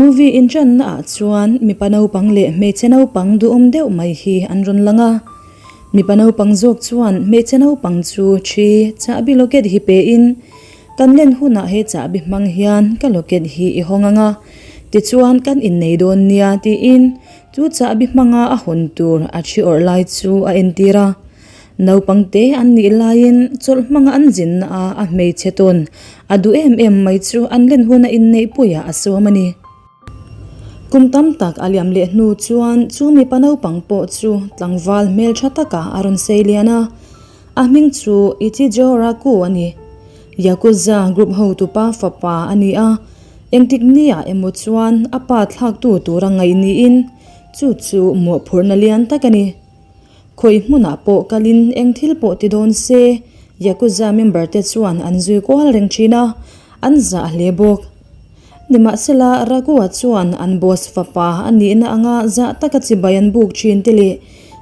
Movie inṭanna ah chuan mipa naupang leh hmeichhe naupang duhawm deuh mai hi an rawn lang a. Mipa naupang zawk chuan hmeichhe naupang chu ṭhi chahbi locket hi pe in, Kan len hunah he chahbi hmang hian ka locket hi i hawng ang a, tichuan kan innei dawn nia tiin chu chahbi hmanga a hawn tur a ṭhi awrh lai chu a entir a. Naupang te an nih laiin chawlh hmanga an zinna a a hmeichhe tawn a duh em em mai chu an len huna inneih puiah a sawm a ni. Kum tam tak a liam leh hnu chuan chu mipa naupang pawh chu tlangval hmeltha takah a rawn sei lian a, a hming chu Ichijo Raku a ni. Yakuza group hotupa fapa a ni a, engtik niah emaw chuan a pa thlaktu tura ngaih niin chu chu mawhphurhna lian tak a ni. Khawi hmunah pawh kalin eng thil pawh ti dawn se, Yakuza member te chuan an zui kual reng thin a, an zah hle bawk. Nimahsela, Raghu-a chuan an boss fapa a nihna anga zah taka chibai an buk thin te leh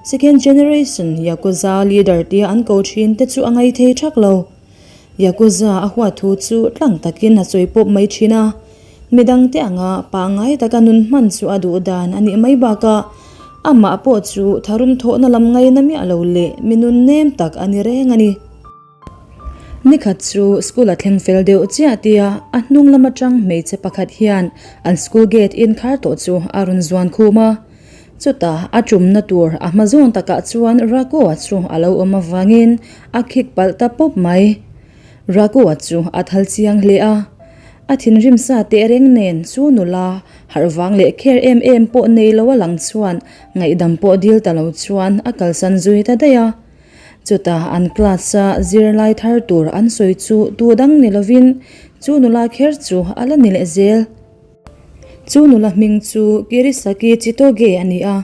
second generation Yakuza leader tia an ko thin te chu a ngai thei thak lo. Yakuza a huat thu chu tlang takin a sawi pawp mai thin a, midangte anga pangngai taka nun hman chu a duh dan a nih mai bakah amah pawh chu tharum thawhna lam ngaina miah lo leh mi nun nem tak a ni reng a ni. Nikhat chu school a thleng fel deuh chiah tia a hnung lam atang hmeichhe pakhat hian an school gate inkhar tawh chu a rawn zuan khum a. Chutah a tumna tur a hma zawn takah chuan Raghu-a chu a lo awm avangin a khik palh ta pawp mai. Raghu-a chu a thal chiang hle a, a thinrim sa teh reng nen chu nula harh vang leh kher em em pawh nei lo a lang chuan ngaihdam pawh dil ta lo chuan a kalsan zui ta daih a. Chutah an class-a zirlai thar tur an sawi chu tu dang ni lovin chu nula kher chu a la ni leh zel. Chu nula hming chu Kirisaki Chitoge a ni a,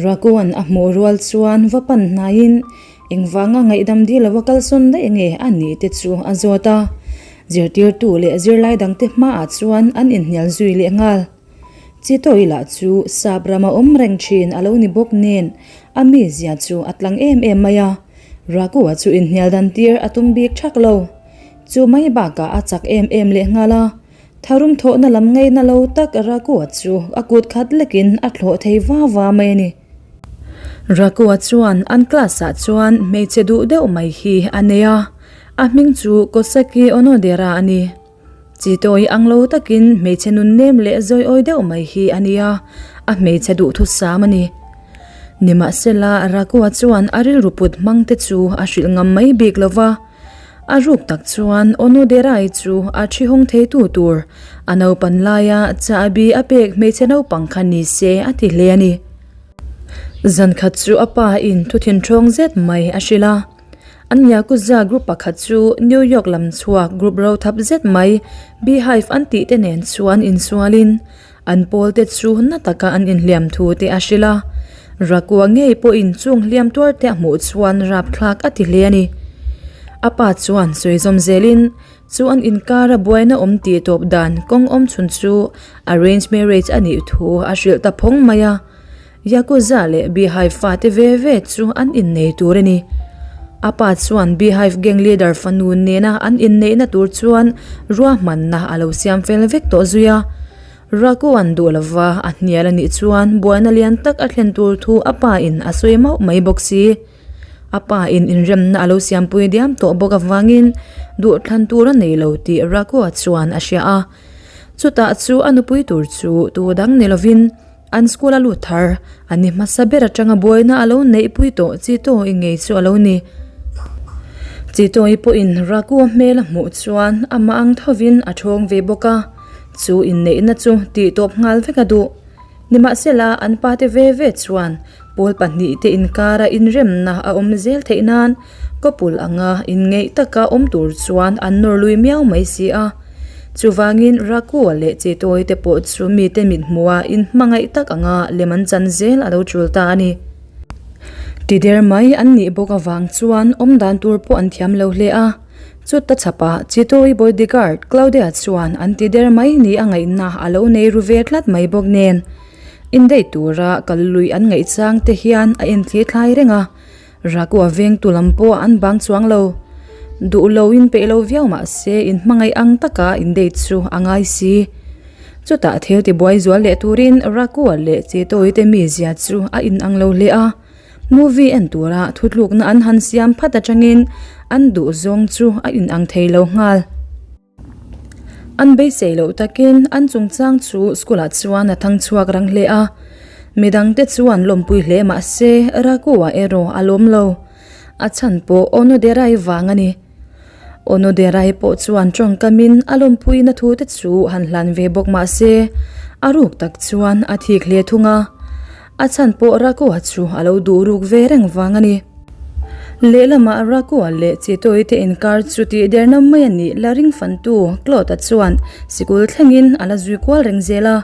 Rakuan a hmuh rual chuan va pan hnaiin engvanga ngaihdam dil lova kalsawn daih nge a nih te chu a zawt a. Zirtirtu leh zirlai dangte hmaah chuan an inhnial zui leh nghal. Chitoi lah chu sap rama awm reng thin a lo ni bawk nen a mizia chu a tlang em em mai a, Rakua chu inhnial dan tir a tum bik thak lo. Chu mai bakah a chak em em leh nghal a. Tharum thawhna lam ngaihna lo tak Rakua chu a kut khat lekin a thlawh thei va va mai a ni. Rakua chuan an class ah chuan hmeichhe duh deuh mai hi a nei a, a hming chu Kosaki Onodera a ni. Chi tawi ang lo takin hmeichhe nun nem leh zawiawi deuh mai hi a ni a, a hmeichhe duhthusam a ni. Nimahsela Rakua chuan a rilru put hmang te chu a hrilh ngam mai bik lo va. A ruk tak chuan Onoderai chu a thi hawng theitu tur a naupan laia chahbi a pek hmeichhe naupang kha ni se a ti hle a ni. Zan khat chu a pa in thu thinthawng zet mai a hrilh a. An Yakuza group pakhat chu New York lam chhuak group ro thap zet mai Beehive an tih te nen chuan insualin an pawl te chu na taka an inhliam thu te a hrilh a. Rakua ngei pawhin chung hliam tuar te a hmuh chuan rapthlak a ti hle a ni. A pa chuan sawi zawm zelin chu an inkara buaina awm tih tawp dan kawng awm chhun chu arrange marriage a nih thu a hrilh ta phawng mai a. Yakuza leh Beehive fate ve ve chu an innei tur a ni. A pa chuan Beehive gang leader fanu nena an inneihna tur chuan ruahmanna a lo siam fel vek tawh zui a. Rakuan duh lova a hnial a nih chuan buaina lian tak a thlen tur thu a pa in a sawi mauh mai bawk si. A pa in inremna a lo siampui diam tawh bawk avangin duhthlan tur a nei lo tih Rakua chuan a hria a. Chutah chu a nupui tur chu tu dang ni lovin an school a lut thar a ni hmasa ber atanga buaina a lo neihpui tawh Chitawii ngei chu a lo ni. Chitawii pawhin Rakua hmel a hmuh chuan amah ang thovin a thawng ve bawk a. Chu inneihna chu tih tawp nghal vek a duh. Nimahsela, an pate ve ve chuan pawl pahnihte inkara inremna a awm zel theih nan kawpul anga inngeih taka awm tur chuan an nawr lui miau mai si a. Chuvangin Rakua leh Chitawite pawh chu mite mithmuha inhmangaih tak anga lem an chan zel a lo tul ta a ni. Tider mai an nih bawk avang chuan awmdan tur pawh an thiam lo hle a. Chuta chhapah Chitoi bodyguard Claudia chuan an ti der mai ni a ngaihna a lo nei ru ve tlat mai bawk nen. Indaih tura kal lui an ngaih chang te hian a enthli thlai reng a, Rakua vengtu lam pawh an bang chuang lo. Duh lo in peih lo viau mah se in hmangaih ang taka indaih chu a ngai si. Chutah thil tibuai zual leh turin Rakua leh Chitoi te mizia chu a inang lo hle a. Movie en tura thutlukna an han siam phat atangin an duhzawng chu a inang thei lo nghal. An beisei loh takin an chungchang chu school ah chuan a thang chhuak rang hle a, midangte chuan lawmpui hle mah se Raghu-a erawh a lawm lo. A chhan pawh Onoderai vang a ni. Onoderai pawh chuan tawngkamin a lawmpuina thu te chu han hlan ve bawk mah se a ruk tak chuan a thik hle thung a, a chhan pawh Raghu-a chu a lo duh ruk ve reng vang a ni. Lehlamah Rakua leh Chitoi te inkar chu tih derna mai a nih la ring fantu Claude-a chuan sikul thlengin a la zui kual reng zel a.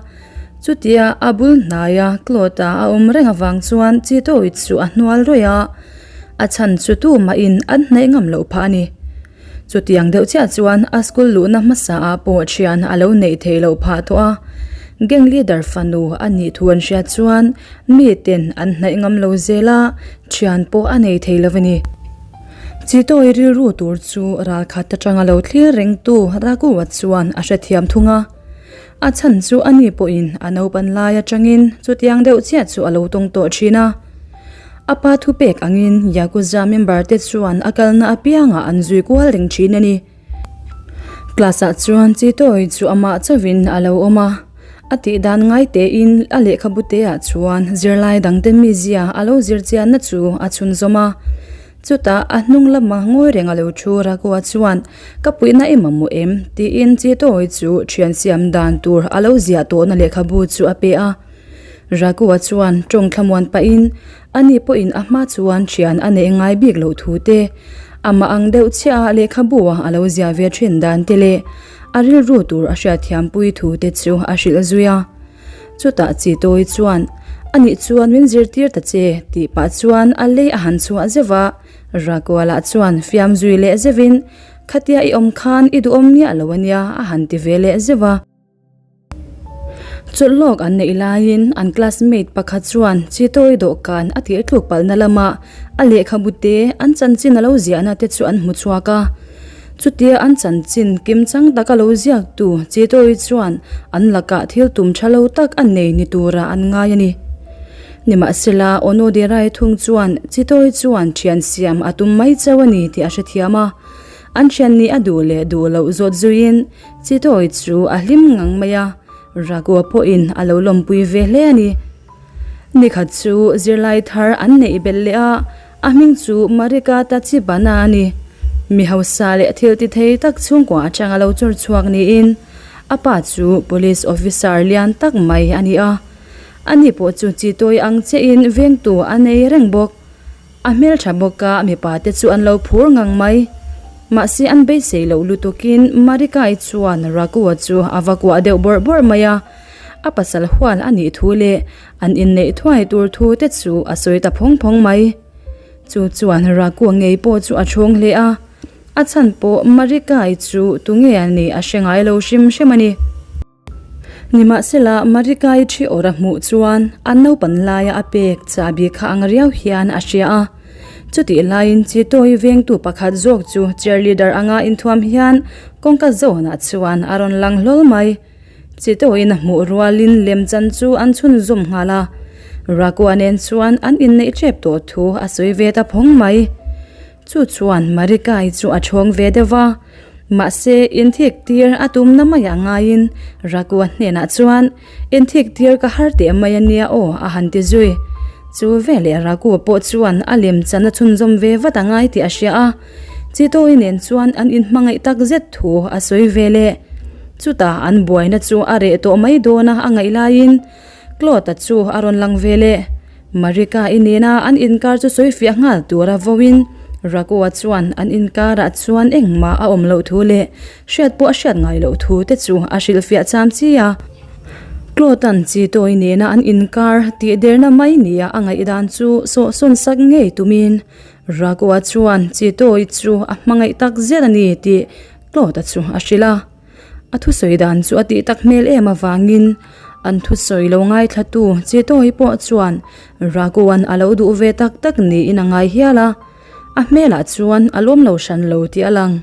Chutia a bul hnaia Claude-a a awm reng avang chuan Chitoi chu a hnual rawih a, a chhan chu tumahin an hnaih ngam loh phah a ni. Chutiang deuh chiah chuan a school luhna hmasa ah pawh thian a lo neih theih loh phah tawh a, gang leader fanu a nih thu an hriat chuan mi ten an hnaih ngam lo zel a, thian pawh a nei thei lo a ni. Chitawi rilru tur chu ralkhat atanga lo thlir rengtu Raghu-a chuan a hrethiam thung a, a chhan chu ani pawhin a naupan lai atangin chutiang deuh chiah chu a lo tawng tawh thin a. A pa thupek angin Yakuza member te chuan a kalna apiangah an zui kual reng thin a ni. Class ah chuan Chitoi chu amah chauhin a lo awm a, a tih dan ngai tein a lehkhabu te ah chuan zirlai dangte mizia a lo zir chianna chu a chhunzawm a. Chutah a hnung lama ngawi reng a lo thu Raghu-a chuan, Ka puihna i mamawh em? tiin Chitoi chu thian siam dan tur a lo ziah tawhna lehkhabu chu a pe a. Raghu-a chuan tawng thlamuan pahin ani pawhin a hma chuan thian a neih ngai bik loh thu te, amah ang deuh chiah a lehkhabu-a a lo ziah ve thin dan te leh a rilru tur a hriatthiampui thu te chu a hrilh zui a. Chutah Chitawi chuan, Anih chuan min zirtir ta che, tih pah chuan a lei a han chhuah zeuh a. Raghu-a lah chuan fiam zui leh zeuhin, Khatia i awm khan i duhawm miah lo ania, a han ti ve leh zeuh a. Chawlh lawk an neih laiin an classmate pakhat chuan Chitawi dawhkan a tir tluk palhna lama a lehkhabu te an chanchin a lo ziahna te chu an hmu chhuak a. Chutia an chanchin kimchang taka lo ziaktu Chitawi chuan an lakah thil tum tha lo tak a nei ni turah an ngai a ni. Nimahsela, Onoderai thung chuan Chitawi chuan thian siam a tum mai chauh a ni tih a hrethiam a. An thian nih a duh leh duh loh zawt zuiin Chitawi chu a hlim ngang mai a, Raghu-a pawhin a lo lawmpui ve hle a ni. Nikhat chu zirlai thar an neih belh leh a, a hming chu Marika Tachibana a ni. Mi hausa leh thil ti thei tak chhungkua atanga lo chawr chhuak niin a pa chu police officer lian tak mai a ni a. Ani pawh chu Chitawi ang chiahin vengtu a nei reng bawk. A hmeltha bawk a, mipa te chu an lo phur ngang mai. Mahse an beisei loh lutukin Marikai chuan Raghu-a chu a va kuah deuh bawrh bawrh mai a, a pasal hual a nih thu leh an inneih thuai tur thu te chu a sawi ta phawng phawng mai. Chu chuan Raghu-a ngei pawh chu a chhawng hle a, a chhan pawh Marikai chu tunge a nih a hre ngai lo hrim hrim a ni. Nimahsela, Marikai thi awr a hmuh chuan a naupan laia a pek chahbi kha ang riau hian a hria a. Chutih laiin Chitawi vengtu pakhat zawk chu cheerleader anga inthuam hian kawngka zawnah chuan a rawn lang hlawl mai. Chitawiin a hmuh rualin lemchan chu an chhunzawm nghal a. Rakua nen chuan an inneih tep tawh thu a sawi ve ta phawng mai. Chu chuan Marikai chu a chhawng ve deuh va, mahse inthik tir a tumna maiah ngaiin Raghu-a hnenah chuan, Inthik tir ka har teh mai a nia aw a han ti zui. Chu veleh Raghu-a pawh chuan a lem chan a chhunzawm ve vat a ngai tih a hria a, Chitawi nen chuan an inhmangaih tak zet thu a sawi ve leh. Chutah an buaina chu a reh tawh mai dawn a a ngaih laiin Claude-a chu a rawn lang ve leh. Marika-i nena an inkar chu sawi fiah nghal tura vawin Raghu-a chuan an inkarah chuan engmah a awm loh thu leh hriat pawh a hriat ngai loh thu te chu a hrilhfiah cham chi a. Claude-a'n Chitawi nena an inkar tih derna mai nia a ngaihdan chu sawhsawn sak ngei tumin Raghu-a chuan Chitawi chu a hmangaih tak zet a ni tih Claude-a chu a hrilh a. A thusawi dan chu a tih tak hmel em avangin an thusawi lo ngaithlatu Chitawi pawh chuan Raghu-a'n a lo duh ve tak tak niin a ngai hial a, a hmelah chuan a lawm lo hran lo tih a lang.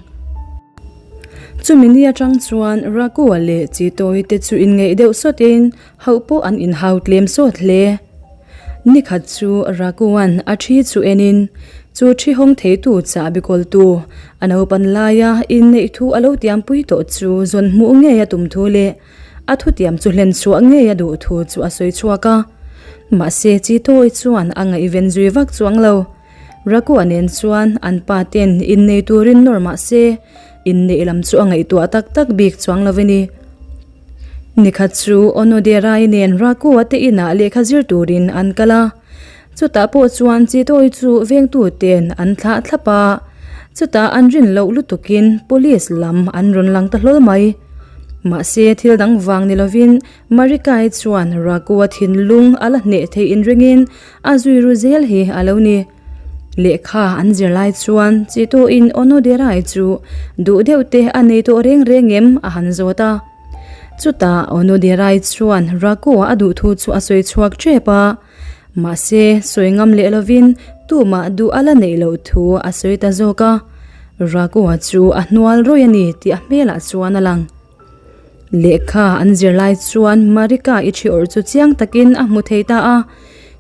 Chumi ni atang chuan Raghu-a leh Chitawii te chu inngeih deuh sawtin hauh pawh an inhau tlem sawt hle. Nikhat chu Raghu-a'n a thi chu enin chu thi hawng theitu chahbi kawltu a naupan laia inneih thu a lo tiampui tawh chu zawn hmuh ngei a tum thu leh a thutiam chu hlen chhuah ngei a duh thu chu a sawi chhuak a. Mahse Chitawii chuan a ngaihven zui vak chuang lo. Raghu-a nen chuan an pa ten innei turin nawr mah se, inneih lam chu a ngaihtuah tak tak bik chuang lo a ni. Nikhat chu Onoderai nen Raghu-a te inah lehkha zir turin an kal a, chutah pawh chuan Chitawii chu vengtu ten an thlah thlap a, chutah an rin loh lutukin police lam an rawn lang ta hlawl mai. Mahse thil dang vang ni lovin Marikai chuan Raghu-a thinlung a la hneh theih inringin A zui ru zel hi a lo ni. Lehkha an zir lai chuan Chitawin Onoderai chu duh deuh te a nei tawh reng reng em a han zawt a. Chutah Onoderai chuan Raku-a a duh thu chu a sawi chhuak tep a. Mahse, sawi ngam leh lovin tumah duh a la neih loh thu a sawi ta zawk a. Raku-a chu a hnual rawih a ni tih a hmelah chuan a lang. Lehkha an zir lai chuan Marika i thi awrh chu chiang takin a hmu thei ta a,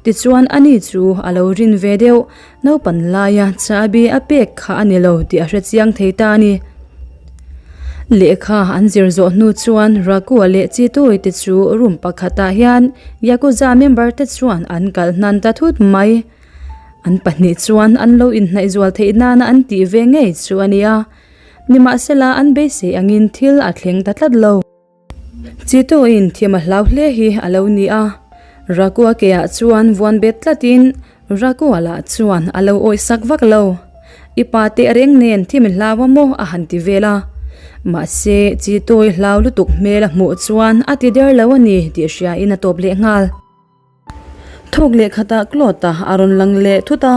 tichuan ani chu a lo rin ve deuh, naupan laia chahbi a pek kha a ni lo tih a hre chiang thei ta a ni. Lehkha an zir zawh hnu chuan Raghu-a leh Chitui te chu room pakhatah hian Yakuza member te chuan an kalh hnan ta thut mai. An pahnih chuan an lo inhnaih zual theih nana an tih ve ngei chu a ni a. Nimahsela an beisei angin thil a thleng ta tlat lo. Chitawin thim a hlau hle hi a lo ni a, Rakua keah chuan vuan bet tlatin Rakua lah chuan a lo awih sak vak lo. I pa teh reng nen thim i hlau a maw a han ti vel a. Mahse Chitawi hlau lutuk hmel a hmuh chuan a ti der lo a ni tih hriain a tawp leh nghal. Thawk leh khatah Claude-a a rawn lang leh thut a,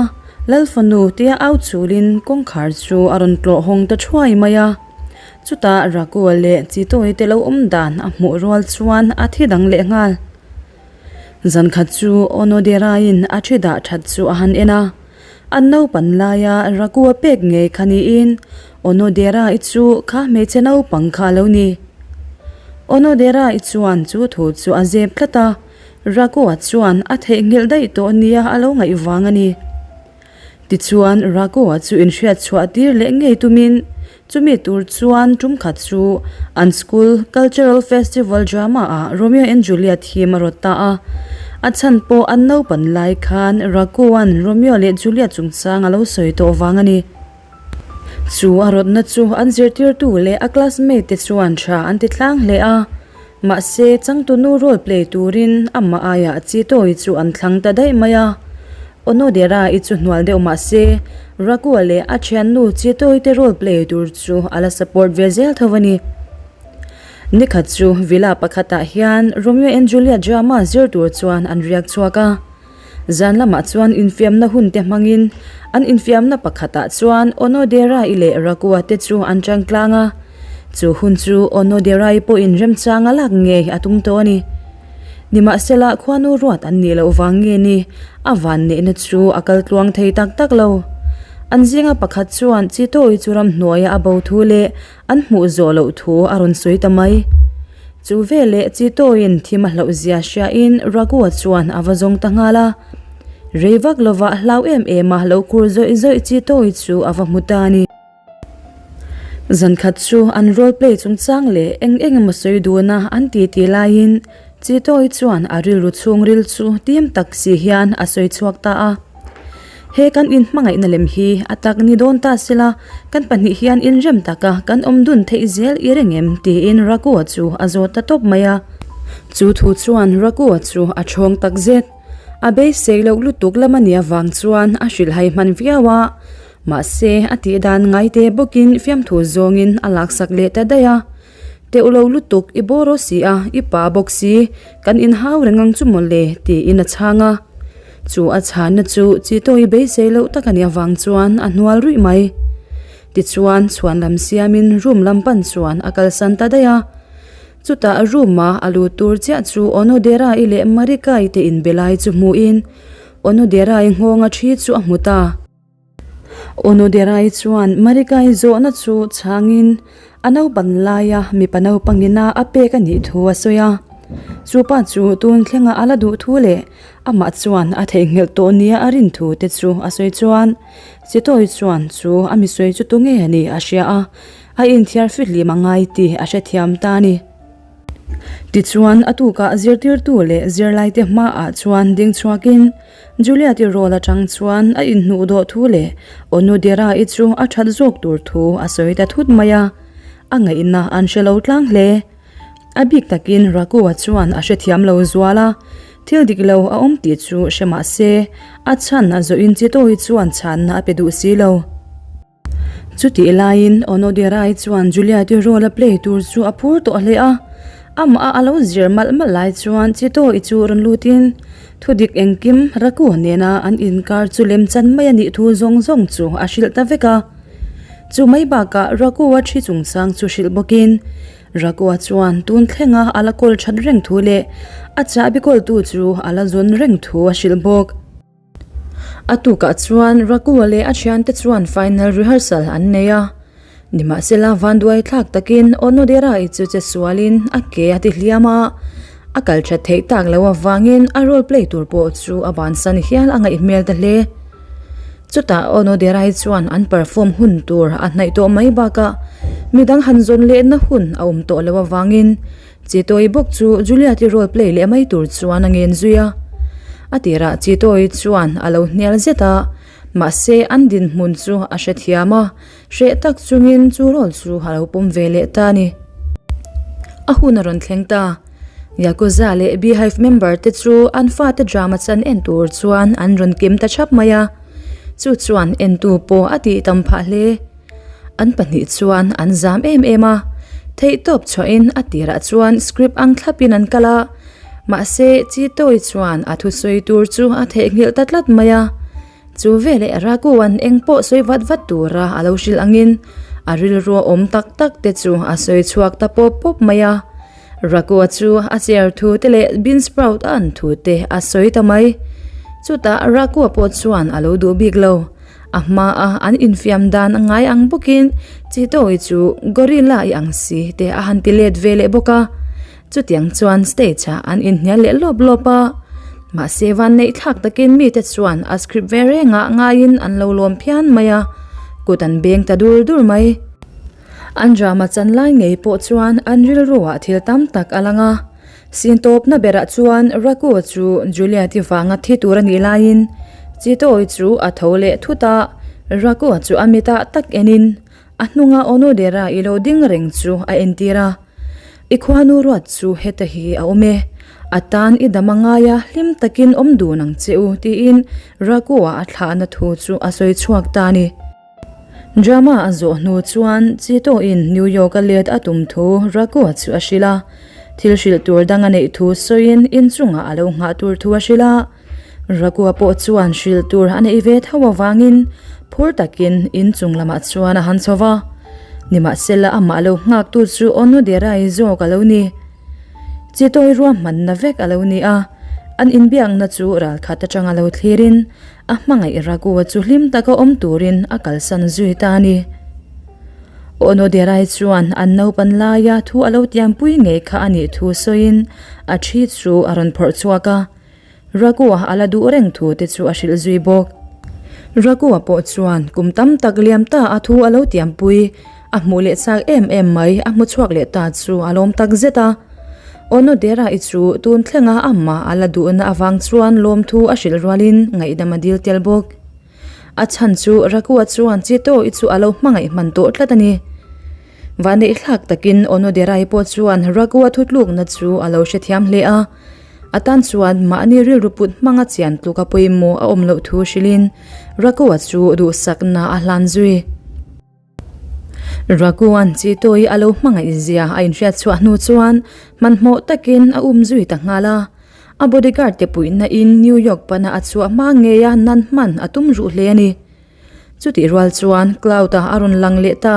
Lal fanu tia au chulin kawngkhar chu a rawn tlawh hawng ta thuai mai a. Chutah Rakua leh Chitawii te lo awm dan a hmuh rual chuan a thi dang leh nghal. Zan khat chu Onoderaiin a thi dah that chu a han en a, an naupan laia Rakua pek ngei kha niin Onoderai chu kha hmeichhe naupang kha a lo ni. Onoderai chuan chu thu chu a zep tlat a. Rakoa chuan a theihnghilh daih tawh nia a lo ngaih vang a ni. Tichuan, Rakoa chu inhriat chhuah tir leh ngei tumin chumi tur chuan tum khat chu an school cultural festival drama ah Romeo and Juliet hi a rawt ta a. A chhan pawh an naupan lai khan Rakoa'n Romeo leh Juliet chungchang a lo sawi tawh vang a ni. Chu a rawtna chu an zirtirtu leh a classmate te chuan tha an ti tlang hle a, mahse changtunu role play turin amah aiah Chitawii chu an thlang ta daih mai a. Onodera-i chu hnual deuh mahse Rakua leh a thiannu Chitawii te role play tur chu a la support ve zel tho a ni. Nikhat chu villa pakhatah hian Romeo and Juliet drama zir tur chuan an riak chhuak a. Zan lamah chuan infiamna hun te hmangin an infiamna pakhatah chuan Onodera-i leh Rakua te chu an chang tlang a. Chu hun chu Onodera-i pawhin remchang a lak ngei a tum tawh a ni. Nimahsela khuanu ruat an nih loh vang nge ni a vanneihna chu a kal tluang thei tak tak lo. An zinga pakhat chuan Chitawii chu ramhnuaia a bo thu leh An hmuh zawh loh thu a rawn sawi ta mai. Chu veleh Chitawin thim a hlauh zia hriain Raghu-a chuan a va zawng ta nghal a. Rei vak lovah hlau em em a lo kur zawih zawih Chitawi chu a va hmu ta a ni. Zankhat chu an role play chungchang leh eng eng emaw sawi duna an ti ti laiin Chitawi chuan a rilru chhungril chu tim tak si hian a sawi chhuak ta a. He kan inhmangaihna lem hi a tak ni dawn ta sela, kan pahnih hian inrem taka kan awm dun theih zel i reng em? tiin Raghu-a chu a zawt ta tawp mai a. Chu thu chuan Raghu-a chu a thawng tak zet. A beisei loh lutuk lam a nih avang chuan a hrilhhai hman viau a, mahse a tih dan ngaite bawkin fiamthu zawngin a laksak leh ta daih a. Teuh lo lutuk i bawr aw si a, i pa bawk si, kan inhau reng ang chu mawle, tiin a chhang a. Chu a chhanna chu Chitawi beisei loh tak a nih avang chuan a hnual ruih mai. Tichuan chhuan lam siamin room lam pan chuan a kalsan ta daih a. Chutah room-a a lut tur chiah chu Onodera-i leh Marika-i te inbe lai chu hmuhin Onodera-i nghawnga thi chu a hmu ta. Onoderai chuan Marikai zawhna chu chhangin. A naupan laia mipa naupangina a pek a nih thu a sawi a. Chu pa chu tun thlenga a la duh thu leh amah chuan a theihnghilh tawh nia a rin thu te chu a sawi chuan Chitawi chuan chu a mi sawi chu tunge a nih a hria a, a inthiar fihlim a ngai tih a hrethiam ta a ni. Tichuan a tukah zirtirtu leh zirlaite hmaah chuan ding chhuakin Juliet-i role atang chuan a inhnuh dawh thu leh Onudera-i chu a that zawk tur thu a sawi ta thut mai a, a ngaihna an hre lo tlang hle. A bik takin Raku-a chuan a hrethiam lo zual a, thil dik lo a awm tih chu hre mah se, a chhan a zawhin Chitawi chuan chhanna a pe duh si lo. Chutih laiin Onodirai chuan Juliet-i role a play tur chu a phur tawh hle a, amah a lo zir malh malh lai chuan Chitawi chu rawn lutin thudik engkim Raku-a nena an inkar chu lemchan mai a nih thu zawng zawng chu a hrilh ta vek a. Chu mai bakah Raku-a thi chungchang chu hrilh bawkin Rakua chuan tun thlenga a la kawl that reng thu leh a chahbi kawltu chu a la zawn reng thu a hrilh bawk. A tukah chuan Rakua leh a thiante chuan final rehearsal an nei a, nimahsela vanduai thlak takin Onodera-i chu che sualin a ke a ti hliam a, a kal that theih tak loh avangin a role play tur pawh chu a bansan hial a ngaih hmel ta hle. Chutah Onoderai chuan an perform hun tur a hnaih tawh mai bakah midang han zawn lehna hun a awm tawh loh avangin Chitawi bawk chu Juliet-i role play leh mai tur chuan a ngen zui a. A tirah Chitawi chuan a lo hnial zet a, mahse an dinhmun chu a hrethiam a, hreh tak chungin chu role chu a lo pawm ve leh ta a ni. A hun a rawn thleng ta. Yakuza leh Beehive member te chu an fate drama chan en tur chuan an rawn kim ta thap mai a, chu chuan entu pawh a tih tam phah hle. An pahnih chuan an zam em em a, theihtawp chhuahin a tirah chuan script ang thlapin an kal a, mahse Chitawi chuan a thusawi tur chu a theihnghilh ta tlat mai a. Chu veleh Rakuan eng pawh sawi vat vat tura a lo hrilh angin a rilru awm tak tak te chu a sawi chhuak ta pawp pawp mai a. Rakua chu a chair thu te leh bean sprout a an thu te a sawi ta mai. Chutah Rakua pawh chuan a lo duh bik lo. A hmaa an infiam dan a ngai ang bawkin Chitawi chu gorilla i ang si te a han ti let ve leh bawk a. Chutiang chuan stage ah an inhnial leh lawp lawp a. Mahse vanneih thlak takin mite chuan a script ve rengah ngaiin an lo lawm phian mai a, kut an beng ta dur dur mai. An drama chan lai ngei pawh chuan an rilruah thil tam tak a lang a. Scene tawpna berah chuan Raku chu Juliet-i vanga thi tur a nih laiin Chitawi chu a tho leh thut a, Raku chu a mitah tak enin A hnunga Onodera i lo ding reng chu a entir a, I khuanu ruat chu heta hi a awm e, a tan i dam a ngai a, hlim takin awm dun ang che u, tiin Raku-a a thlahna thu chu a sawi chhuak ta a ni. Drama a zawh hnu chuan Chito-in New York-a let a tum thu Raku-a chu a hrilh a, thil hrilh tur dang a neih thu sawiin inchungah a lo nghah tur thu a hrilh a. Rakua pawh chuan hrilh tur a neih ve tho avangin phur takin inchung lamah chuan a han chho va. Nimahsela amah lo nghaktu chu Onuderai zawk a lo ni. Chitawi ruahmanna vek a lo ni a, an inbiakna chu ralkhat atanga lo thlirin a hmangaih Rakua chu hlim taka awm turin a kalsan zui ta a ni. Onuderai chuan an naupan laia thu a lo tiampui ngei kha a nih thu sawiin a thi chu a rawn phawrh chhuak a. Rakua a la duh reng thu te chu a hrilh zui bawk. Rakua pawh chuan kum tam tak liam ta a thu a lo tiampui, a hmuh leh chak em em mai a hmu chhuak leh ta chu a lawm tak zet a. Onodera-i chu tun thlenga amah a la duhna avang chuan lawmthu a hrilh rualin ngaihdam a dil tel bawk. A chhan chu Rakua chuan Chito-i chu a lo hmangaih hman tawh tlat a ni. Vanneih thlak takin Onoderai pawh chuan Raghu-a thutlukna chu a lo hrethiam hle a, a tan chuan mahni rilru put hmanga chian tluka pawimawh a awm loh thu hrilhin Raghu-a chu duhsakna a hlan zui. Raghu-a'n Chitawi a lo hmangaih zia a inhriat chhuah hnu chuan hmanhmawh takin a um zui ta nghal a, a bodyguard te puihna in New York pana a chhuah hma ngeia nan hman a tum ruh hle a ni. Chutih rual chuan Cloud-a a rawn lang leh ta.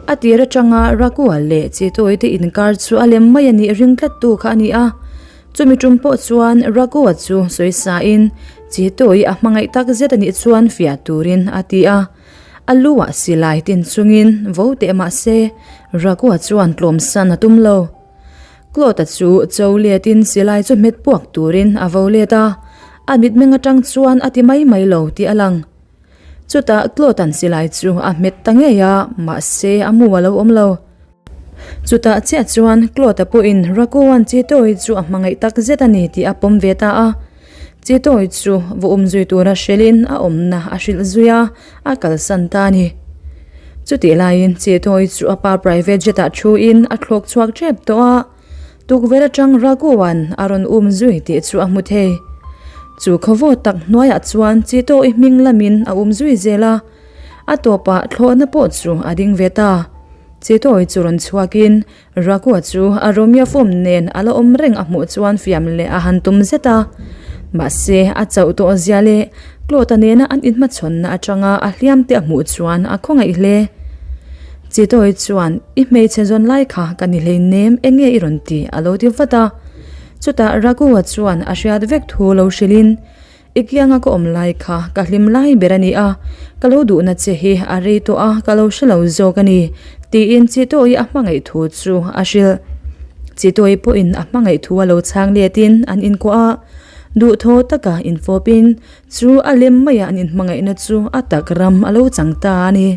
A tir atanga Rakua leh Chitawi te inkar chu a lem mai a nih ring tlattu kha a ni a. Chumi tum pawh chuan Rakua chu sawi sain Chitawi a hmangaih tak zet a nih chuan fiah turin a ti a. A lu ah silai tin chungin vo teh mah se Raghu-a chuan tlawmsan a tum lo. Claude-a chu cho letin silai chu hmet puak turin a vo let a, a mitmeng atang chuan a ti mai mai lo tih a lang. Chutah Claude-a'n silai chu a hmet ta ngei a, mahse a mu a lo awm lo. Chutah chiah chuan Claude-a pawhin Raghu-a'n Chitoi chu a hmangaih tak zet a ni tih a pawm ve ta a. Chitoi chu va um zui tura hrilhin a awmna a hrilh zui a, a kalsan ta a ni. Chutih laiin Chitoi chu a pa private jet-ah thuin a thlawk chhuak tep tawh a, tukverh atang Raghu-a'n a rawn um zui tih chu a hmu thei. Chu khawvawt tak hnuaiah chuan Chitoi hming lamin a um zui zel a, a tawpah thlawhna pawh chu a ding ve ta. Chitoi chu rawn chhuakin Rakua chu a Romeo form nen a la awm reng a hmuh chuan fiam leh a han tum zet a. Mahse, a chauh tawh zia leh Claude-a nena an inhmachhawnna atanga a hliam te a hmuh chuan a khawngaih hle. Chitoi chuan, I hmeichhe zawn lai kha ka ni hleinem, eng nge i rawn ti? a lo ti vat a. Chutah Rakua chuan a hriat vek thu lo hrilhin, I kianga ka awm lai kha ka hlim lai ber a ni a, ka lo duhna che hi a rei tawh a, ka lo hre lo zawk a ni, tiin Chitawii a hmangaih thu chu a hrilh. Chitawii pawhin a hmangaih thu a lo chhang letin an inkuah a, duhthaw taka infawpin chu a lem maia an inhmangaihna chu a tak ram a lo chang ta a ni.